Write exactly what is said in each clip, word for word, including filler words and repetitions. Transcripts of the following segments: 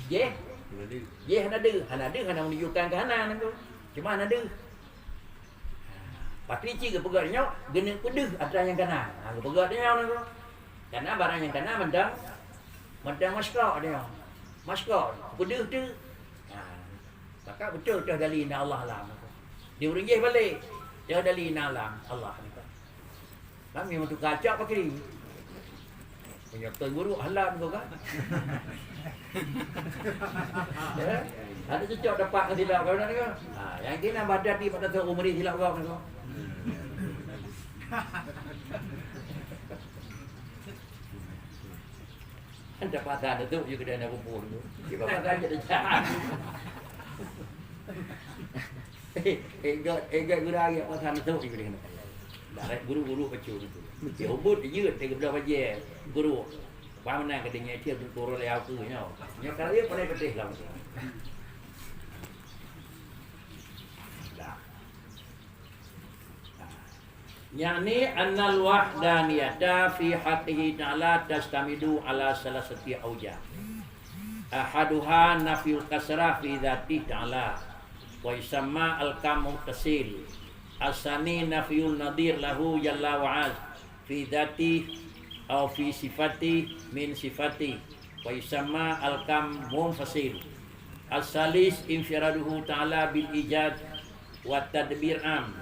Jih, jih hana deuh, hana deuh hana menunjukkan keu hana nangku. Cuma hana deuh. Pasti cit geupeugah nyoe, geuneuk peudeuh atra nyang kana. Ha, geupeugah nyoe nangku. Karena barang nyang kana mantong, mantong masyrok nyoe. Masyrok, peudeuh tu. Ha, maka beutôi toh dali na Allah alam. Di ureueng jih balek, toh dali na alam Allah. Kami meutuka cok pakri. Meunyoe teunguru halan ko kan. Ya, ada cocok dapat ngon silap kau nak dengar. Ha, yang kena badan di pada tu umri silap kau kan. Kan dapat dah tu juga dah nak kumpul tu. Dia dapat dah jadi jahat. Ingat, ingat guru ayat pasal tu juga dah nak. Dah guru-guru kecil tu. Dia ubut dia tak belah bajai guru. Paham nak kata nyak cil tu turun lé aku nyoe. Nyoe kalau dia pandai peutih lah. Dah. Yakni annal wahdaniyata fi haqqihi ta'ala tastamidu ala salasati aujah. Ahaduha nafyul kasrah fi dzatihi ta'ala, wa yusamma al-kam muttasil. Asani nafyun nadhir lahu jalla wa az fi dzatihi au fi sifatihi min sifatihi, wa yusamma al-kam munfasil. Asalis infiraduhu ta'ala bil ijad wa tadbir am,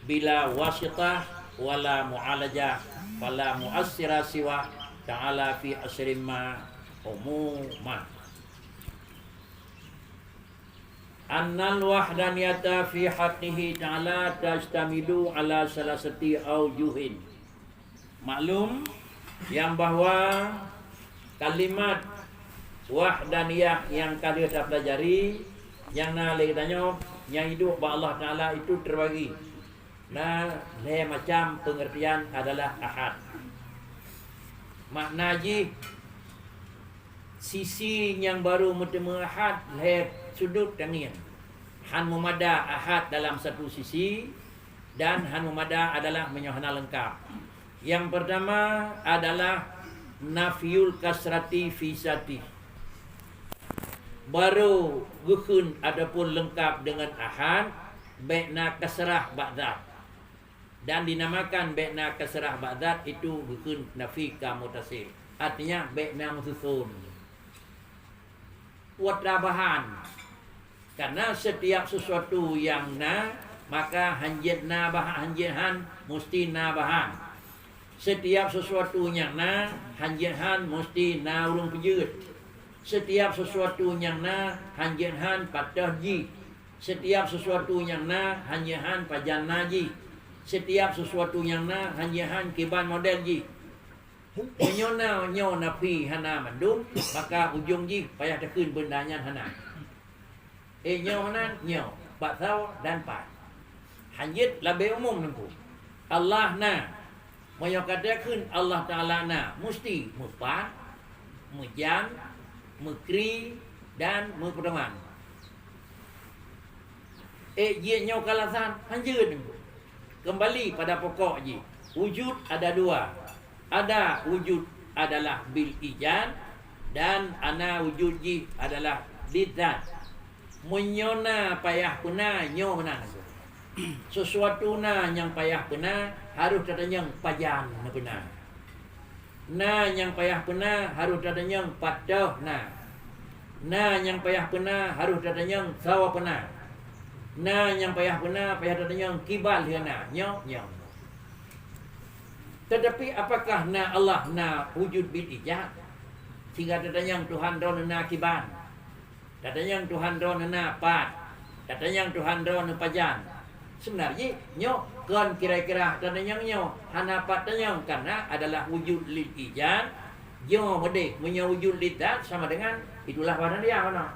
bila wasitah wala mu'alajah, fala mu'assira siwa ta'ala fi asrin ma umuma. Annal wahdaniyata fi haqqihi ta'ala tajtamidu ala salasati aujuhin. Maklum yang bahwa kalimat wahdaniyah nyang ka lheueh tapelajari, nyang na lé geutanyoe nyang hidup bak Allah Taala itu terbagi. Na lhée macam pengertian adalah ahad. Makna jih, sisi nyang baru meuteumé ahad lhée sudut tangieng. Han meumada ahad dalam satu sisi dan han meumada adalah meunyoe hana leungkab. Nyang peurtama adalah nafyul kasrati fi zati. Baru geukheun ataupun leungkab deungon ahad, bék na kasrah bak zat. Dan dinamakan bék na kasrah bak zat itu geukheun nafi kam muttasil. Artinya bék na meususon. Wat na bahan. Karena setiap sesuatu nyang na, maka hanjeuet na bahan, hanjeuet han musti na bahan. Setiap sesuatu nyang na, hanjeuet han musti na ureuëng peujeuet. Setiap sesuatu nyang na, hanjeuet han pat toh jih. Setiap sesuatu nyang na, hanjeuet han pajan na jih. Setiap sesuatu nyang na, hanjeuet han kiban model jih. Meunyoe na nyoe nafi hana mandum, maka ujong jih payah takheun beunda nyan hana. Eh, nyoe meunan, nyoe, bak sawa dan pat. Hanjeuet labée umum Teungku. Allah na. Meunyoe ka takheun Allah Taala na, musti meupat, meujan, meukri, dan meupeuteumang. Eh, jeuet nyoe ka alasan, hanjeuet Teungku. Kembali pada pokok jih, wujud ada dua. Ada wujud adalah bil ijad dan ana wujud jih adalah bidzat. Meunyoe na payah peuna, nyoe meunan. Sesuatu na nyang payah peuna, harôh tatanyong pajan neupeuna. Na nyang payah peuna, harôh tatanyong pat toh na. Na nyang payah peuna, harôh tatanyong soe peuna. Na nyang payah peuna, payah tatanyong kiban lheueh na. Nyoe, nyoe. Tetapi apakah na Allah na wujud bil ijad? Sehingga tatanyong Tuhan droeneuh na kiban. Tatanyong Tuhan droeneuh na pat. Tatanyong Tuhan droeneuh pajan. Seubeuna jih, nyoe kon kira-kira tatanyong nyoe hana pat tanyong, karena adalah wujud lil ijad. Nyoe meudeh, meunyoe wujud lil zat sama dengan itulah wahdaniyah, mana?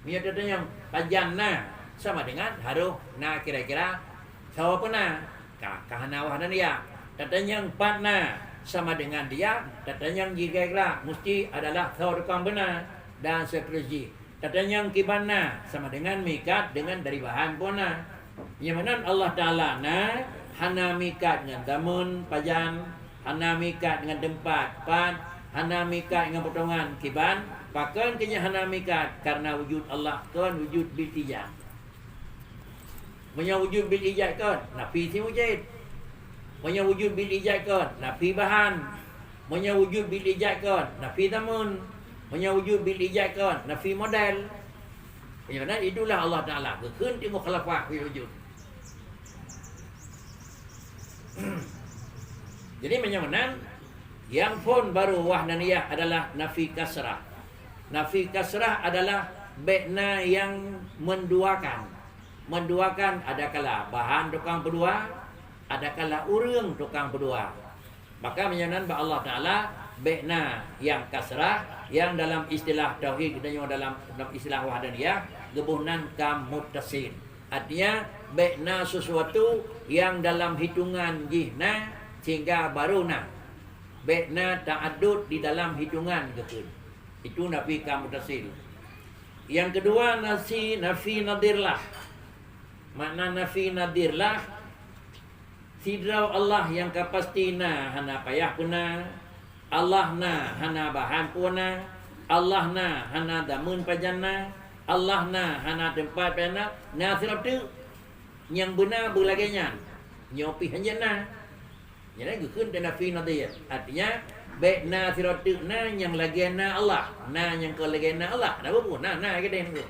Meunyoe tatanyong pajan na, sama dengan harôh na kira-kira soe peuna. Ka, ka hana wahdaniyah. Tatanyong pat na, sama dengan dia, tatanyong jih kira-kira musti adalah soe tukang beuna, dan seterusnya. Tatanyong kiban na, sama dengan mikat dengan dari bahan pun na. Nyang meunan Allah Taala na, hana mikat ngon zameun pajan, hana mikat ngon teumpat pat, hana mikat ngon potongan kiban, Pakon keu nyan hana meuikat? Karena wujud Allah kon wujud bil ijad. Meunyoe wujud bil ijad kon, nafi si mujid. Meunyoe wujud bil ijad kon, nafi bahan. Meunyoe wujud bil ijad kon, nafi zaman. Meunyoe wujud bil ijad kon, nafi model. Meunyoe nan, itulah Allah Taala geukheun di mukhalafah fil wujud. Jadi, meunyoe nan, nyang phon baru wahdaniyah adalah nafi kasrah. Nafi kasrah adalah bèk na nyang menduakan. Menduakan adakala bahan tukang peudua, adakala ureueng tukang peudua. Maka meunyoe nan bak Allah Taala, bèk na nyang kasrah, nyang dalam istilah tauhid geutanyoe dalam, dalam istilah wahdaniyah, geuboh nan kam muttasil. Artinya, bèk na sesuatu nyang dalam hitungan jih na, sehingga baru na. Bèk na ta'addud di dalam hitungan geukheun. Itu nafi kam muttasil. Nyang keudua, nasi, nafi nadhir lah. Makna nafi nadhir lah, sidroe Allah nyang ka pasti na, hana payah peue na. Allah na, hana bahan peue na. Allah na, hana zaman pajan na. Allah na, hana teumpat pajan na. Na sidroe teuk nyang beuna beulagèe nyan. Nyoe pih hanjeuet na. Nyan geukheun teunafi nadhir. Artinya, bèk na sidroe teuk na nyang lagèe na Allah. Na nyang kon lagèe na Allah. Na peue? Na, na keudeh nunggu.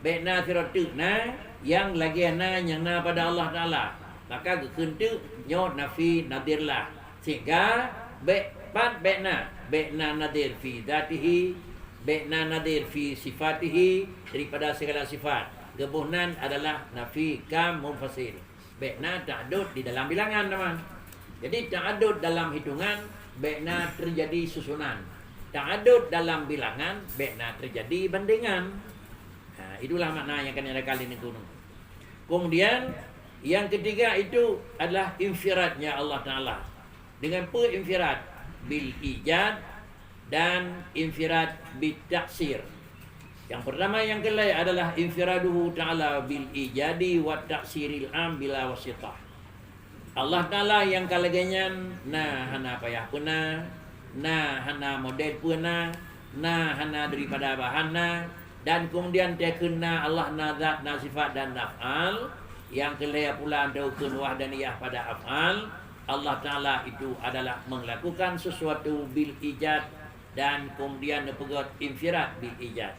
Bèk na sidroe teuk na nyang lagèe na nyang na pada Allah Taala. Maka geukheun teuk nyoe nafi nadhir lah. Sehingga bèk, pat bèk na, bèk na nadhir fi dzatihi, bèk na nadhir fi sifatihi, daripada segala sifat. Geuboh nan adalah nafi kam munfasil. Bèk na ta'addud di dalam bilangan, teman. Jadi, ta'addud dalam hitungan, bèk na teujadi susunan. Ta'addud dalam bilangan, bèk na teujadi bandengan. Ha, itulah makna nyang keuneuk rakan lé nunggu. Kemudian, yang ketiga itu adalah infiradnya Allah Taala. Dengan peue infirad? Bil ijad dan infirad bit taksir. Yang pertama, yang keulhèe adalah infiraduhu ta'ala bil ijadi wa taksiril am bila wasitah. Allah Taala nyang ka lagèe nyan na hana payah peue na, na hana model peue na, na hana daripada bahan na, dan kemudian teukeuna Allah na zat, na sifat dan na af'al. Yang keulhèe pula teukeun wahdaniyah pada af'al. Allah Taala itu adalah melakukan sesuatu bil ijad dan kemudian neupeugèt infirad bil ijad.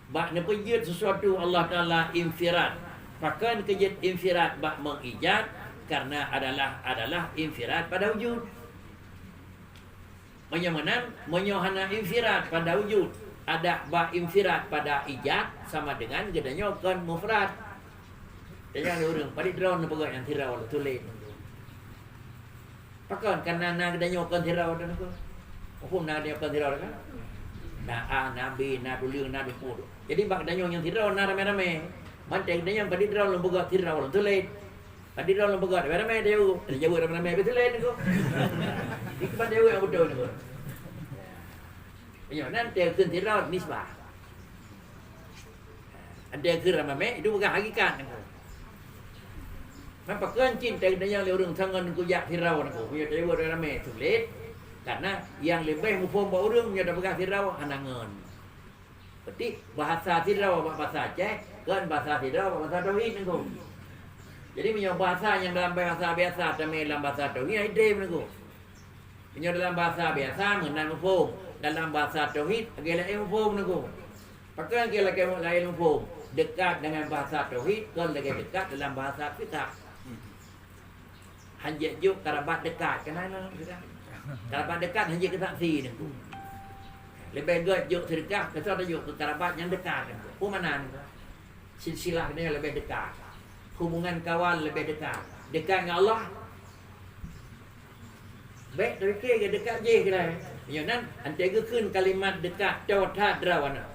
Bak neupeujeuet sesuatu Allah Taala infirad. Pakon keu jeuet infirad bak mengijad? Karena adalah, adalah infirad pada wujud. Meunyoe meunan, meunyoe hana infirad pada wujud, adak bak infirad pada ijad, sama dengan geutanyoe kon mufrad. Tanyoe lé ureueng, padit droeneuh peugah nyang sidroe lé tuléh. Pakon, karena na geutanyoe kon sidroe droeneuh kon. Muphom na geutanyoe kon sidroe kan? Na A, na B, na tuleueng, na dupo. Jadi bak geutanyoe nyang sidroe na ramé-ramé. Mantong geutanyoe padit droeneuh peugah sidroe lé tuléh. Padit droeneuh peugah ramé-ramé tayue. Tayue ramé-ramé beutôi lé niko. Di kiban tayue nyang beutôi niko. Nyoe nan teukeun sidroe nisbah. Ada keu ramé itu bukan hakikat niko. Maka pakon cit teukeun nyang lé ureueng sangon niko jak sidroe niko. Meunyoe tayue ramé sulet. Karena nyang leubeh muphom bak ureueng meunyoe tapeugah sidroe hana ngon. Berarti bahasa sidroe bak bahasa Aceh, kon bahasa sidroe bak bahasa tauhid niko. Jadi meunyoe bahasa nyang dalam bahasa biasa tamé lam bahasa tauhid, hai deh niko. Meunyoe dalam bahasa biasa meunan muphom, dalam bahasa tauhid lagèe laén muphom niko. Pakon lagèe laén muphom? Dekat dengan bahasa tauhid kon lagèe dekat dalam bahasa kitab. Hanjeuet jok karabat dekat, keunan. Karabat dekat hanjeuet keu saksi niko. Leubeh gèt jok seudeukah, keu soe tajok keu karabat nyang dekat niko. Peue makna niko? Silsilah nyoe leubeh dekat. Hubungan kawan leubeh dekat. Dekat ngon Allah. Bèk tapike geudekat jih keudeh. Nyoe nan, anté geukheun kalimat dekat, toe that droeneuh.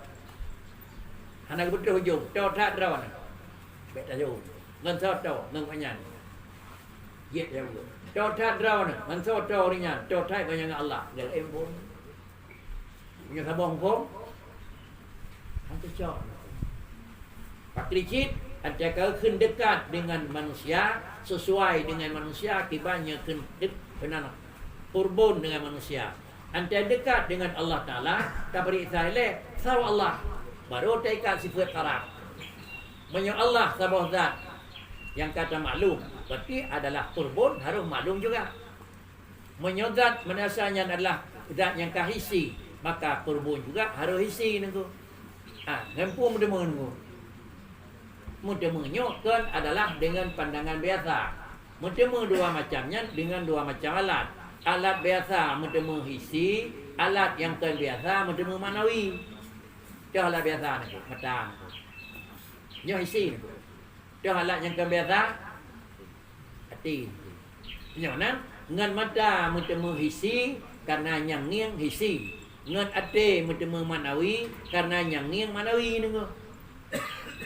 Hana geupeutôh ujong, toe that droeneuh. Bèk tajok. Ngon soe toe, ngon gobnyan. Jeuet ya Allah. Toe that droeneuh, ngon soe toe ureueng nyan, toe that gobnyan ngon Allah. Galak ilmu. Meunyoe saboh muphom, han teucok. Pakri cit, anté ka kheun dekat dengan manusia, sesuai dengan manusia, kiban nyoe kheun dek-, keunan qurbun dengan manusia. Anté dekat dengan Allah Taala, tapeuriksa ilèe, Saboh Allah, baru teuikat sifeuet qarab. Meunyoe Allah saboh zat nyang ka tamaklum, berarti adalah qurbun harôh maklum juga. Meunyoe zat meunasya nyan adalah zat nyang ka hissi, maka qurbun juga harôh hissi nunggu. Ha, ngon peue meuteumé nunggu? Meuteumé nyoe kon adalah deungon pandangan biasa. Meuteumé dua macam nyan deungon dua macam alat. Alat biasa meuteumé hissi, alat nyang kon biasa meuteumé maknawi. Contoh alat biasa nunggu, mata nunggu. Nyoe hissi nunggu. Contoh alat nyang kon biasa, até. Nyoe nan, ngon mata meuteumé hissi, kareuna nyang ngieng hissi. Ngon até meuteumé maknawi, kareuna nyang ngieng maknawi nunggu.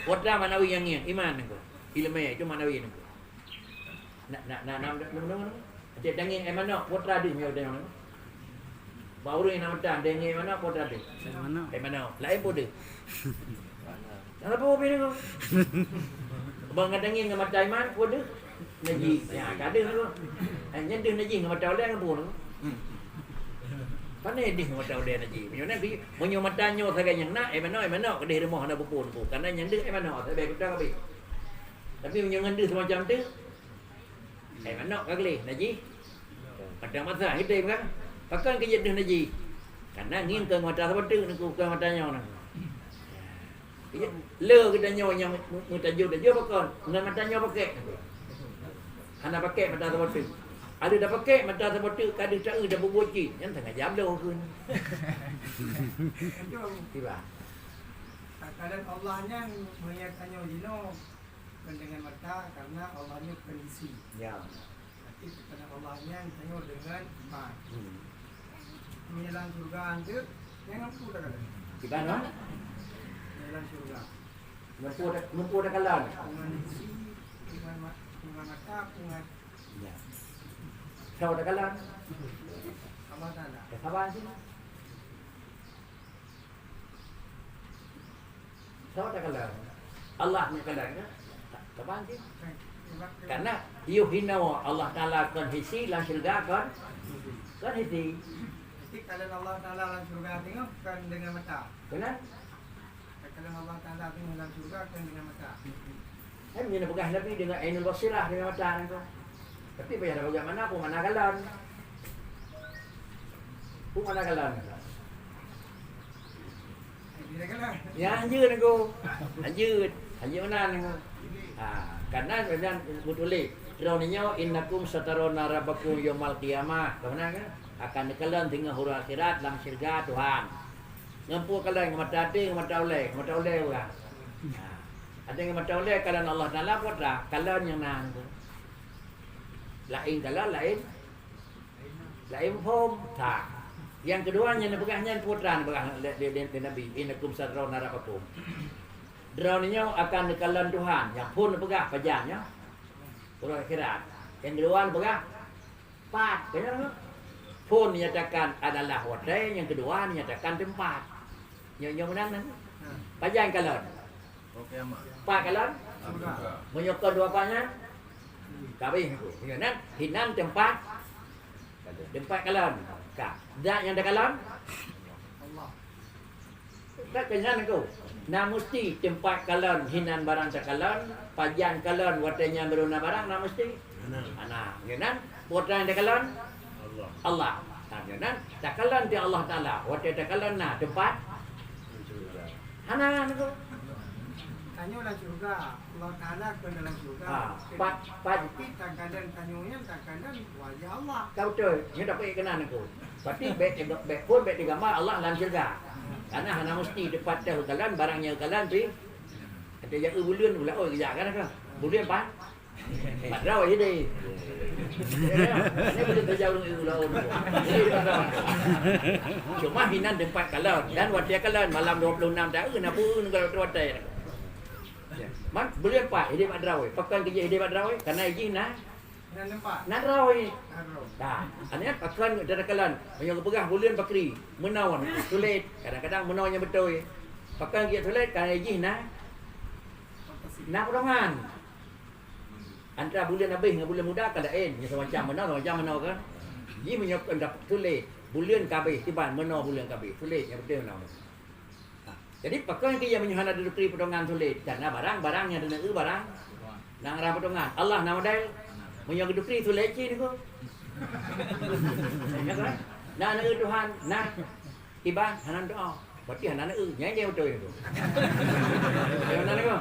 Peue treuk maknawi nyang ngieng, iman nunggu. Ileumèe, itu maknawi nunggu. Nak, nak, nak, nak, nak, nak, nak, nak. Até tangieng, eh, manok, peue treuk deuh nyoe tangieng. Bak ureueng nyang na mata, tangieng manok, peue treuk deuh. Eh, manok. Eh, manok. Laén peue deuh. Kenapa pih nyoe? Bang ngon tangieng ngon mata iman, peue deuh? Najih. Ya, ka deuh tu. Eh, nyan deuh najih ngon mata ulèe ngon peue tu? Pane deuh ngon mata ulèe najih. Meunyoe nabi, meunyoe mata nyoe sagai nyang na, eh, manok, eh, manok, keudeh rumoh hana peue-peue tu. Kareuna nyang deuh, eh, manok, sagai kuta kabeh. Tapi meunyoe ngon deuh semacam tu, eh, manok ka gleh, najih. Padang masa, hitam kan? Pakon keu jeuet deuh najih? Kareuna ngieng keu mata saboh teuk, nunggu keu mata nyoe nunggu. Le geutanyoe nyang meutajô-tajô pakon, ngon mata nyoe pakèk. Hana pakèk mata saboh teuk. Adak tapakék mata saboh teuk ka deuh taeu dan bubuet cit, nyan sengaja bloe kheun. Tiba. Takalon Allah nyan meunyo tanyoe jinoe kon deungon mata, karena Allah nyoe kon hissi. Ya. Tapi teuka Allah nyan tanyoe deungon iman. Hmm. Meunyo lam syurga anteuk, nyan ngon peue takalon? Iman, ha? Meunyo lam syurga. Ngon peue ta-, ngon peue takalon? Deungon hissi, deungon ma-, deungon mata, deungon. Ya. Soe takalon? Allah Taala. Eh, saban sini. Soe takalon? Allah nyang kalon, kan? Saban sini. Karena yoh hinoe Allah Taala kon hissi, lam syurga kon, kon hissi. Jadi, kalon Allah Taala lam syurga teungoh kon deungon mata. Benar? Kalon Allah Taala teungoh lam syurga kon deungon mata. Kan nyan peugah Nabi deungon ainul basirah, deungon mata nyan tu. Tapi payah tapeugah makna, peue makna kalon? Peue makna kalon? Ya, hanjeuet nunggu. Hanjeuet. Hanjeuet meunan nunggu. Ha, karena sebenarnya beutôi. Droeneuh nyoe, "Innakum satarawna rabbakum yaumal qiyamah." Ka meunan kan? Akan neukalon teungoh uroe akhirat lam syeuruga Tuhan. Ngon peue kalon? Ngon mata até, ngon mata ulèe, ngon mata ulèe ureueng. Ha. Até ngon mata ulèe kalon Allah Taala, peue treuk? Kalon nyang na nunggu. Laén kalon, laén Laén phon that. Nyang keudua nyang neupeugah nyan peue treuk neupeugah lé, lé, lé, lé Nabi, "Innakum satarawna rabbakum." Droeneuh nyoe akan neukalon Tuhan, nyang phon neupeugah pajan nyoe. Uroe akhirat. Nyang keudua neupeugah pat, ka nyan. Phon neunyatakan adalah watèe, nyang keudua neunyatakan teumpat. Nyoe, nyoe meunan. Pajan kalon? Pat kalon? Meunyoe kon dua pat nyan? Ka abéh nyan. Meunyoe nan, hinan teumpat. Teumpat kalon. Ka. Zat nyang takalon? Ka keu nyan niko. Na musti teumpat kalon hinan barang takalon, pajan kalon watèe nyan barô na barang, na musti? Hana. Hana. Meunyoe nan, peue treuk nyang takalon? Allah. Allah. Ha, meunyoe nan, takalon di Allah Taala. Watèe takalon na teumpat? Hana niko. Tanyoe lam syeuruga, Allah Taala kon dalam syeuruga. Ha, pat, pat. Tapi takalon tanyoe nyan, takalon wajah Allah. Ka beutôi. Nyoe tapeugah keunan niko. Berarti bèk, bèk phon, bèk teugambar Allah lam syeuruga. Karena hana musti teumpat teukalon, barang nyang kalon pih. Watèe jak eu buleuen, u laôt geujak kan, kan? Buleuen pat? Bak droe sideh. Ya, ya. Ini belum terjauh dulu lawan. Cuma hinan teumpat kalon. Dan watèe kalon malam dua puluh enam taun, na peue ngon watèe. Ya. Man, buleuen pat, sideh bak droe. Pakon keu jih sideh bak droe? Karena jih na, na droe. Nah, artinya pakon takalon. Meunyoe geupeugah buleuen pakri, meunoe, tulet. Kadang-kadang meunoe nyang beutôi. Pakon keu tulet? Karena jih na, na peudongan. Antara buleuen abéh ngon buleuen muda ka laén, nyan semacam meunoe, semacam meunoe kan. Jih meunyoe kon dap-, tulet, buleuen ka abéh, kiban meunoe buleuen ka abéh, tulet nyang beutôi meunoe. Ha, Jadi, pakon keu meunyoe hana ditukri potongan sulet? Karena barang-barang nyang dineuk barang nyang rhah potongan. Allah na model? Meunyoe geutukri sulet cit niko. Ya kan? Na neuk Tuhan, na iban hana doa. Berarti hana neuk, nyan nyang beutôi niko. Ayo na niko.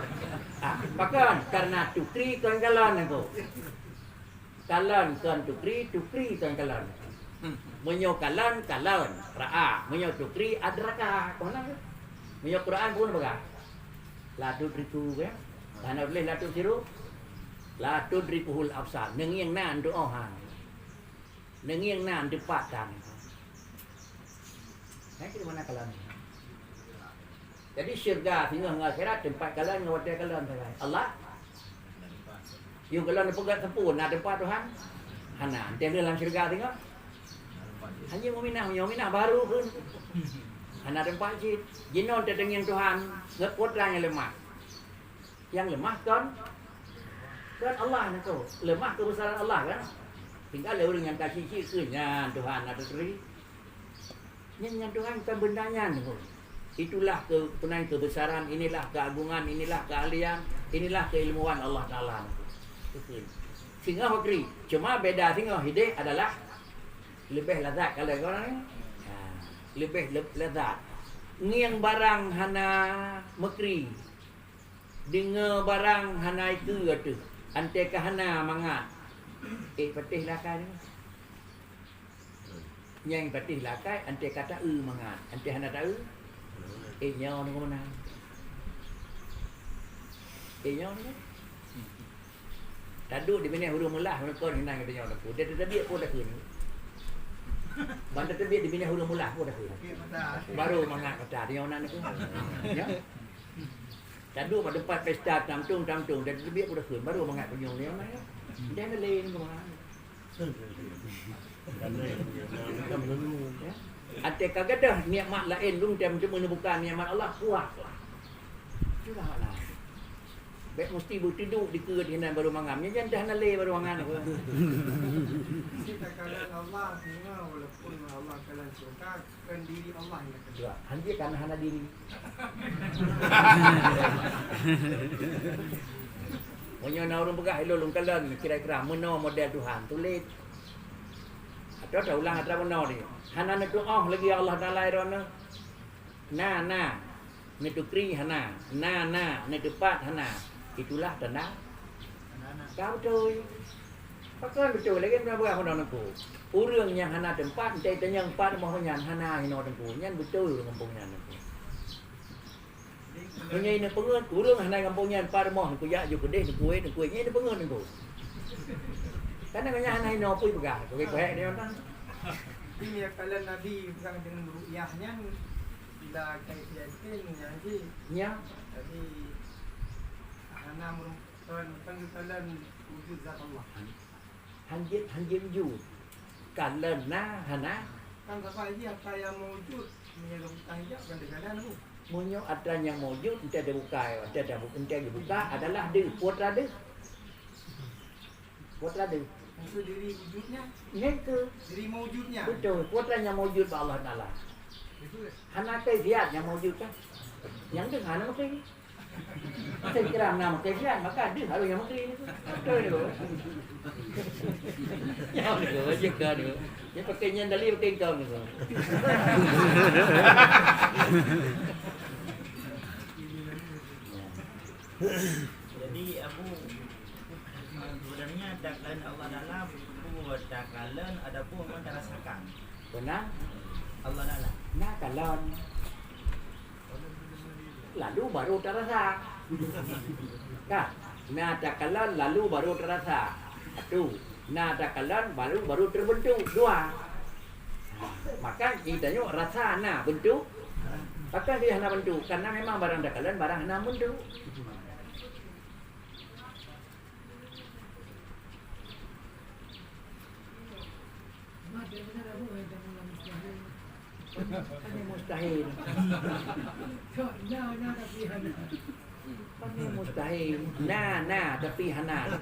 Ah, pakon? Karena tukri kon kalon niko. Kalon kon tukri, tukri kon kalon. Meunyoe kalon, kalon, ra'a. Meunyoe tukri, adraka. Kon na? Meunyoe Quran pun peugah, "La tudriku," ya. Hana tuléh "la tubsiru." "La tudrikuhul absar." Neungieng na, neutu'oh han. Neungieng na, neuteupat han. Nah, itu mana kalon. Jadi, syeuruga singoh ngon akhirat teumpat kalon ngon watèe kalon sagai. Allah, yôh kalon peugah teupeu, na teumpat Tuhan? Hana. Enteuk lheueh lam syeuruga singoh? Hanya mukminah, mukminah baru pun hana teumpat cit. Jinoe teudeungieng Tuhan, ngon kuasa nyang leumah. Nyang leumah kon, kon Allah niko. Leumah keubesaran Allah kan? Tinggai lé ureueng nyang ka cit-cit keu nyan Tuhan na teuturi. Nyan, nyan Tuhan bukan benda nyan pun. Itulah ke-, keunan kebesaran, inilah keagungan, inilah keahlian, inilah keilmuan Allah Taala. Singoh meukri. Cuma beda singoh hideh adalah leubeh lazat kalau orang ni. Ha, leubeh le-, lazat. Ngieng barang hana meukri. Deungoe barang hana ikeue ateueh. Antée ka hana mangat. Eh, patéh lakée nyoe. Nyang patéh lakée, antée ka taeu mangat. Antée hana taeu, eh, nyoe nunggu meunan. Eh, nyoe nunggu. Taduek di binéh ureueng meulah, meunyoe kon hinan geutanyoe teungku. Dia teubiet pun dah kheun. Ban teubiet di binéh ureueng meulah pun dah kheun. Baru mangat kata, dia nyoe nan nunggu. Ya. Taduek bak teumpat pesta, tamtong-tamtong, dan teubiet pun dah kheun, baru mangat kunyong dia mana ya. Dia na lé nunggu mangat. Ya. Antée ka gadôh nikmat laén, lom tem teumeu bukan nikmat Allah, puas lah. Itulah makna. Bèk musti beutuduk dikeue di hinan baru mangat. Nyan jan dah na lé baru mangat. Kita kalon Allah, walaupun Allah kalon syurga, Bukan diri Allah yang kena. Ya, hanjeuet kan hana diri. Meunyoe na ureueng peugah, "Ilôn lôn kalon kira-kira meunoe model Tuhan," tuléh. Atawa taulang atra meunoe di. Hana neutu'oh lagèe Allah Taala droeneuh. Na, na. Neutukri hana, na, na, neuteupat hana. Itulah tanda ka beutôi. Pakon beutôi lagèe meunan peugah meunan teungku. Ureueng nyang hana teumpat, entah tanyong pat rumoh nyan hana hinoe teungku. Nyan beutôi ureueng gampông nyan teungku. Meunyoe ineuk peungeut, ureueng hana gampông nyan pat rumoh, neukujak ju keudeh, neukuwét, neukuwét, nyan ineuk peungeut teungku. Karena ngon nyan hana hinoe pih peugah, kuwét kuhek dia orang. Tapi ya kalau Nabi pegang dengan ru'yah nyan, Bila kaifiyatin nyan jih. Nya. Jadi, hana meureumpok, kon, kon geukalon wujud zat Allah. Hanjeuet, hanjeuet wujud. Kalon na, hana. Kan saban jih atra nyang meujud, meunyoe geubuka hijab, kan geukalon tu. Meunyoe atra nyang meujud, entah geubuka, entah geubu-, entah geubuka adalah deuh, peue atra deuh. Peue atra deuh. Maksud diri wujudnya? Nyan keuh. Diri mewujudnya? Beutôi. Peue atra nyang meujud bak Allah Taala. Hana kaifiat nyang meujud kan? Nyang deuh hana mungkin. Saya kira na mungkin, maka deuh harus nyang mungkin. Beutôi tu. Nyang deuh, je ka deuh. Dia pakai nyan dalil, pakai engkau ni. Jadi, Abu, sebenarnya takalon Allah Taala, bukan takalon, adapun memang tarasakan. Beuna? Allah Taala. Na kalon. Lalu baru tarasa. Kan? Na takalon, lalu baru tarasa. Satu. Na takalon, baru, baru terbentuk. Dua. Maka kita nyoe rasa na bentuk. Pakon dia hana bentuk? Karena memang barang takalon, barang hana bentuk. Hanya mustahil. Hanya mustahil. Na, na, tapi hana.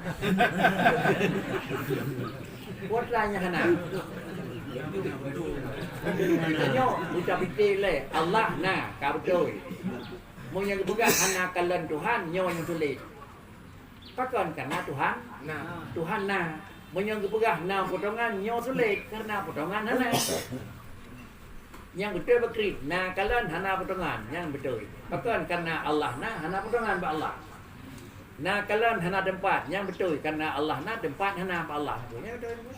Peue atra nyang hana. Nyoe, ucap pike lé, Allah na, ka beutôi. Meunyoe geupeugah hana kalon Tuhan, nyoe nyang sulet. Pakon? Karena Tuhan na. Tuhan na. Meunyoe geupeugah na potongan, nyoe sulet, karena potongan hana. Nyang beutôi bakri, na kalon hana potongan, nyang beutôi. Pakon? Karena Allah na, hana potongan bak Allah. Na kalon hana teumpat, nyang beutôi, karena Allah na, teumpat hana bak Allah. Nyan beutôi.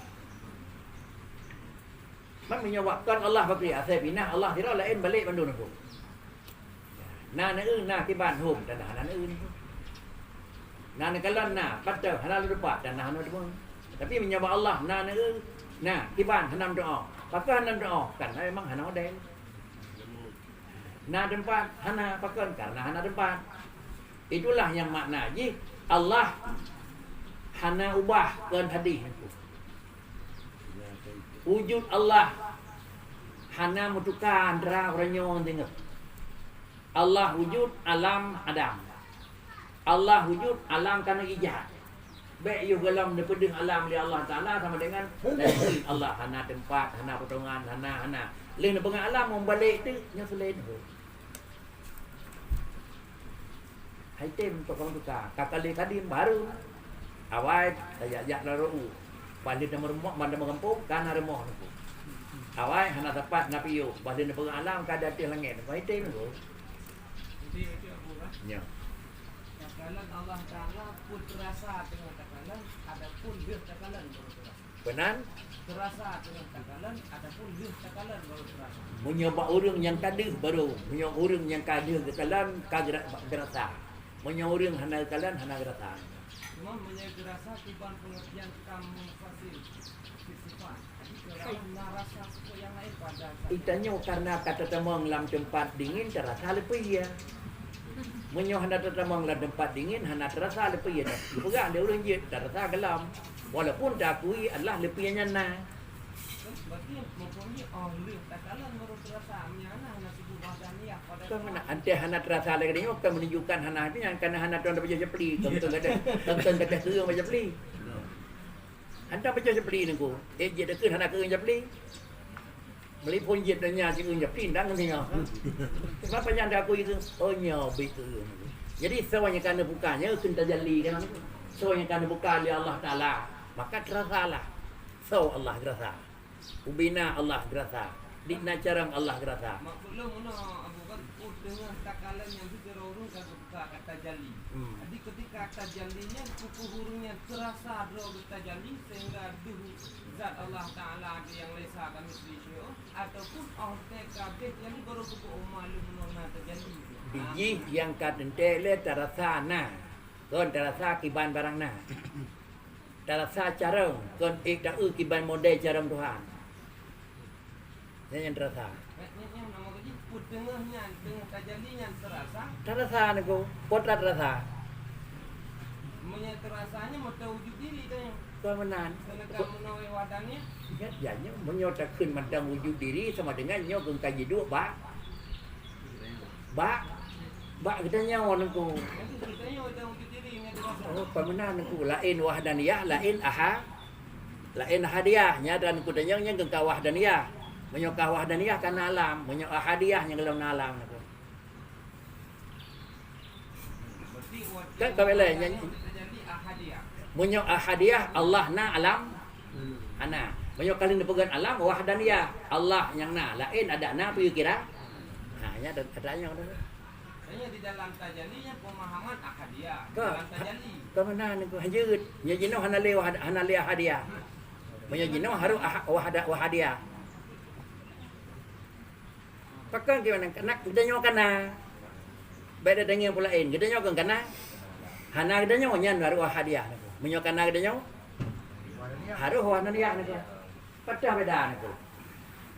Man meunyoe bak kon Allah bakri, asai pinah Allah sidroe laén balek bandum nangku. Na neueu na kiban hom, dan hana neueu nangku. Na neukalon na, patéh hana lôn teumpat, dan hana teumpat. Tapi meunyoe bak Allah na neueu na kiban hana meudoa. Pakon hana meudoa? Kan memang hana model. Na teumpat hana, pakon? Karena hana teumpat. Itulah nyang makna jih Allah hana ubah kon hadih nangku. Wujud Allah hana meutuka antara uroe nyoe ngon singoh. Allah wujud alam adam. Allah wujud alam ka na ijad. Bék yoh gohlom neupeudeuh alam lé Allah Taala sama dengan Allah hana teumpat, hana potongan, hana, hana. Lheueh neupeugah alam meubalek teuk nyoe seuleueng. Hai tem tukang tuka, ka kali kadim baru. Awai tajak-jak lam ru'u. Bah lheueh tameurumoh ban tameugampông, ka na rumoh nangku. Awai hana sapat na piôh, bah lheueh neupeugah alam ka di ateueh langét. Hai tem nangku. Jadi, itu Abu, kan? Ya. Takalon Allah Taala pun terasa teungoh takalon, adapun lheueh takalon baru terasa. Meunan? Terasa teungoh takalon, adapun lheueh takalon baru terasa. Meunyoe bak ureuëng nyang ka deuh baru, meunyoe ureuëng nyang ka deuh geukalon, ka geura-, geurasa. Meunyoe ureuëng hana geukalon, hana geurasa. Cuma meunyoe geurasa kiban pengertian kam munfasil fi sifat. Jadi, kalau na rasa sesuatu yang lain pada saat Geutanyoe karena ka tatamong lam teumpat dingin, tarasa leupie. Meunyoe hana tatamong lam teumpat dingin, hana tarasa leupie. Peugah lé ureuëng jeuet, tarasa gohlom. Walaupun taakui adalah leupie nyan na. Berarti mungkin oh lheueh takalon baru terasa, meunyoe hana, hana sibuk wahdaniyah pada Kon saat meunan, antai hana terasa lagée nyoe, kon menunjukkan hana, nyan karena hana tuan tapajoh japli, kon, kon gadoh, kon, kon gadoh keureung bak japli. Hana pajoh japli nangku. Eh, jeuet takheun hana keureung japli. Meulipon jeuet donya siueun japli ndang nyoe. Kenapa nyang dak aku itu? Oh, nyoe bit tu. Jadi, soe nyang ka neubuka nyoe kheun tajali kan. Soe nyang ka neubuka lé Allah Taala, maka terasalah. Soe Allah geurasa. Ubena Allah geurasa. Di na carông Allah geurasa. Maklum meunoe, Abu, kan, oh, teungoh takalon nyang sidroe ureuëng ka geubuka ka tajali. Hmm. Jadi, ketika tajali nyan, keupeue ureuëng nyan terasa droe geutajali, sehingga deuh zat Allah Taala ada yang laisa kamitslihi syai'un, ataupun oh, teuka beh tajali baru keupeue, oh, maklum meunoe na tajali. Bijih nyang ka teuntée lé tarasa na. Kon tarasa kiban barang na. Tarasa carông, kon ék taeu kiban model carông Tuhan. Nyan nyang tarasa. Nyan, nyan, nyan nama gaji, peuteungoh nyan, teungoh tajali nyan terasa. Tarasa nangku, po tarasa. Meunyoe terasa nyan meuteujud diri teuh. Kon meunan. Sedangkan meunyoe wahdaniyah. Ya, ya, nyan meunyoe takheun mantong wujud diri sama dengan nyoe geungka jiduek bak Bak, bak geutanyoe nangku. Oh, kon meunan nangku. Laén wahdaniyah, laén aha-, laén ahadiyah. Nyan dan geutanyoe nyan geungka wahdaniyah. Meunyoe ka wahdaniyah ka na alam, meunyoe ahadiyah nyang gohlom na alam nangku. Kan ka lé nyan. Meunyoe ahadiyah, Allah na alam. Hana. Meunyoe ka lheueh neupeugah alam, wahdaniyah, Allah nyang na, laén adak na peue kira. Ha, nyan ada, ada nyang ada. Hanya di dalam tajali nyan pemahaman ahadiyah. Ka, dalam tajali. Ka meunan nangku, hanjeuet. Nyan jinoe hana lé wahad-, hana lé ahadiyah. Meunyoe jinoe harôh aha-, wahada-, wahadiyah. Pakon geutanyoe ka na? Bék tadeungoe peue laén. Geutanyoe kon ka na? Hana geutanyoe, nyan baru ahadiyah nangku. Meunyoe ka na geutanyoe, harôh wahdaniyah nangku. Peue beda nangku?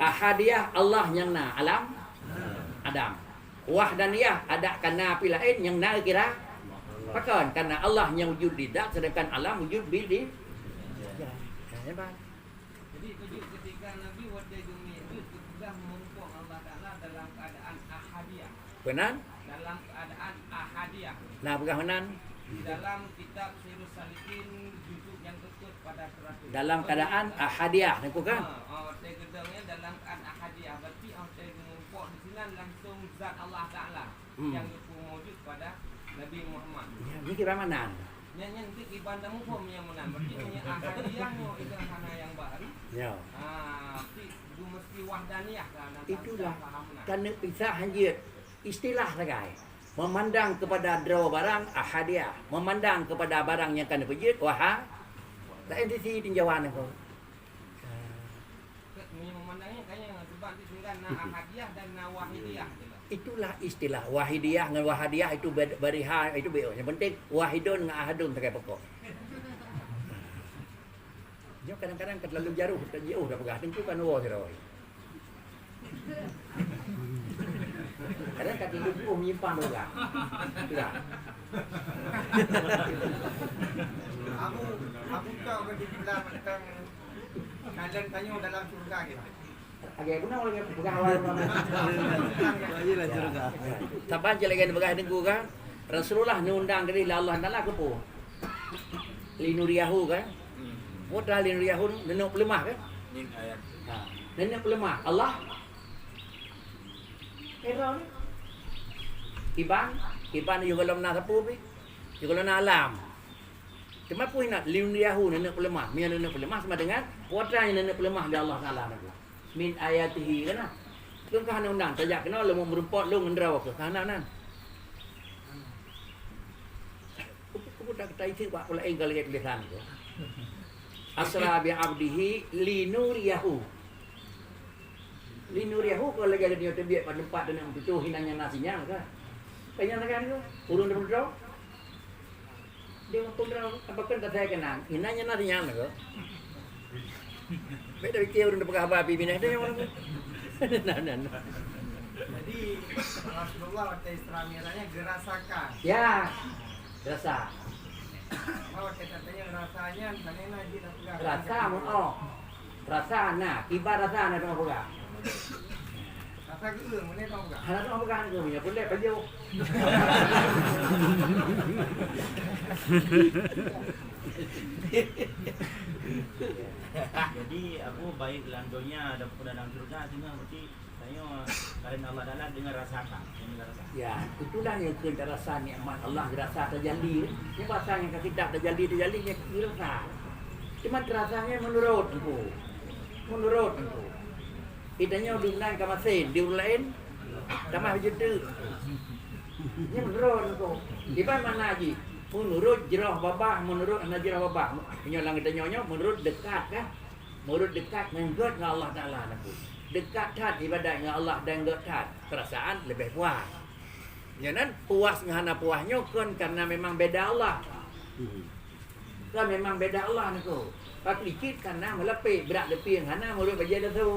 Ahadiyah Allah nyang na alam adam. Wahdaniyah adak ka na peue laén nyang na kira. Pakon? Karena Allah nyang wujud di zat, sedangkan alam wujud di, di. Ya, hebat. Jadi, ketika Nabi watée geumiet jeuet geupeugah meurumpok Allah Taala dalam keadaan ahadiyah. Meunan? Dalam keadaan ahadiyah. Nah, peugah meunan. Di dalam kitab Sairus Salikin, juzuk nyang keutut, Dalam keadaan ahadiyah, nyan kan? Ha, ha, watèe geudong nyan dalam keadaan ahadiyah, berarti watèe geumeurumpok di sinan langsung zat Allah Taala Hmm. nyang geupeumaujud pada Nabi Muhammad. Ya, nyan kiban makna. Nyan, nyan kiban tamuphom nyang meunan. Berarti nyan ahadiyah nyoe itu hana nyang baru. Ya. Ha, tapi geumeusti wahdaniyah lah, nah, Itulah. Paham nah. Kan neupisah hanjeuet. Istilah sagai. Memandang kepada droe barang, ahadiyah. Memandang kepada barang nyang ka neupeujeuet, waha-, laén sisi tinjauan nyan. Meunyoe memandangnya kayaknya sebab di sini kan na ahadiyah dan na wahidiyah gitu. Itulah istilah wahidiyah ngon wahadiyah itu bed-, bariha itu beu. Yang penting wahidun ngon ahadun sagai pokok. Nyoe kadang-kadang ka terlalu jaroh, tak jiôh dah peugah, teungku kan woe sidroe. Kadang ka terlalu jiôh menyimpang dah peugah. Peugah. Aku, aku tahu kan dibilang tentang kalian tanyoe dalam syurga gitu. Lagèe guna lagèe peugah awai. Iyalah syurga. Saban cit lagèe peugah teungku kan. Rasulullah neuundang diri lé Allah Taala keu peue? Linuriyahu kan? Hmm. Peue teuma linuriyahu neuneuk peuleumah kan? Min ayat. Ha. Neuneuk peuleumah. Allah? Ero ni. Kiban, kiban yôh gohlom na sapeue pih. Yôh gohlom na alam. Teuma peue na linuriyahu neuneuk peuleumah. Meunyoe neuneuk peuleumah sama dengan peue teuma nyang neuneuk peuleumah lé Allah Taala nyan. Min ayatihi kana. Lôn ka hana undang, tajak keunoe lôn meureumpok lôn ngon droe keuh. Ka hana nan. Kupu-kupu tak kita isi bak pula engkau lagi tulisan tu. Asra bi abdihi linuriyahu. Linuriyahu kalau lagi ada dia terbiak pada tempat dan untuk tu hinanya nasinya ke. Kayaknya kan tu. Urun dia berdoa. Dia ureueng droe, apa kan kata saya kenal? Inan nyan na sinyal nyan ko. Beda pikir ureueng peugah haba pih binèh deh orang tu. Nah, nah, nah. Jadi Rasulullah watèe Isra Mi'rajnya geurasakan. Ya. Rasa. Oh, watèe katanya rasanya, mana na jih dah peugah. Rasa mun oh. Rasa na, kiban rasa na teuma peugah. Rasa geuh, mana teuma peugah? Hana teuma peugah geuh, meunyoe peureulèe pajoh. Jadi, Abu, baik lam donya ataupun dalam syurga, singoh berarti tanyoe kalon Allah Taala deungon rasa ka, deungon rasa. Ya, itulah nyang kheun tarasa nikmat Allah, geurasa tajalli. Nyan bahasa nyang ka kitab tajalli, tajalli nyan geurasa. Cuma terasanya menurut engku. Menurut engku. Geutanyoe dum nan ka masen, di ureueng laén tamah beujeut teuk. Nyan menurut engku. Kiban makna jih? Menurut jroh babah, menurut hana jroh babah. Nyoe lam geutanyoe nyoe menurut dekat kan? Menurut dekat ngon gèt ngon Allah Taala nyan. Dekat that ibadat ngon Allah dan gèt that, perasaan leubeh puas. Nyan nan puas ngon hana puas nyoe kon karena memang beda Allah. Kan memang beda Allah niko. Pakri cit kana meulapéh brat leupie hana meureuet bajèe daso.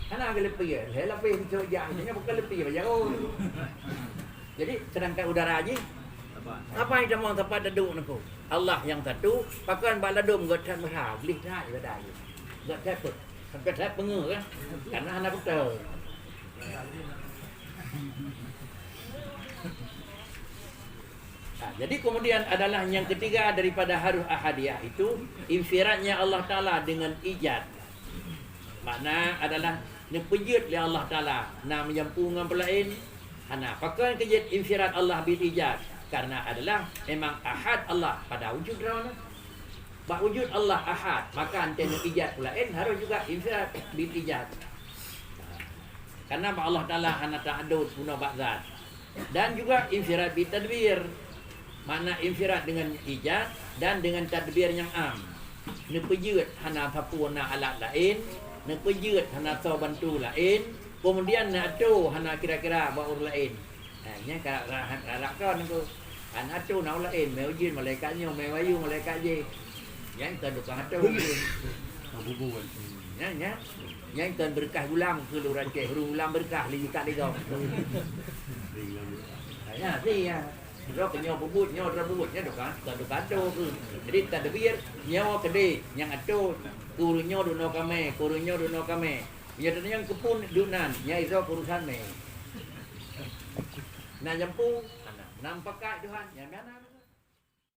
Hana geuleupie, lhèe lapéh sisok jak, nyoe bukan leupie bajèe. Jadi sedangkan udara jih apa yang tamong tempat taduk niko? Allah yang satu, pakon bak ladôm gèt that meuha, gleh that ibadah jih. Gèt that peuet, sampai that peungeuh kan? Karena hana beutôi. Nah, jadi kemudian adalah yang ketiga daripada harus ahadiyah itu, infiradnya Allah Taala dengan ijad. Makna adalah neupeujeuet lé Allah Taala, na meujampu ngon peulaén, hana. Pakon keujeuet infirad Allah bil ijad? Karena adalah memang ahad Allah pada wujud droeneuh. Bak wujud Allah ahad, maka antée neuijad peulaén harus juga infirad bil ijad. Karena bak Allah Taala hana ta'adud bunoe bak zat. Dan juga infirad bit tadbir. Makna infirad dengan ijad dan dengan tadbir nyang am. Neupeujeuet hana sapeue na alat laén, neupeujeuet hana soe bantu laén, kemudian neuatô hana kira-kira bak ureueng laén. Ha, nyan ka ra-, ra-, ra-, kon tu. Hana atô na ureueng laén, mé ujeuen malaikat nyoe, mé wayue malaikat jéh. Nyan kon tukang atô. Nyan, nyan. Nyan kon beureukat gulam keu lôn racéh, ureueng gulam beureukat lé juta lé gob. Ha, nyan, si, ya. Droe keu nyoe peubuet, nyoe droe peubuet, nyan tukang, kon tukang atô keu. Jadi tadbir nyoe keudeh nyang atô keu ureueng nyoe dunoe kamé, keu ureueng nyoe dunoe kamé. Nyoe teunyang keupeue duek nan, nyan isoe keurusan mé. Na jampu, na, na meupakat Tuhan, nyan, nyan, nyan.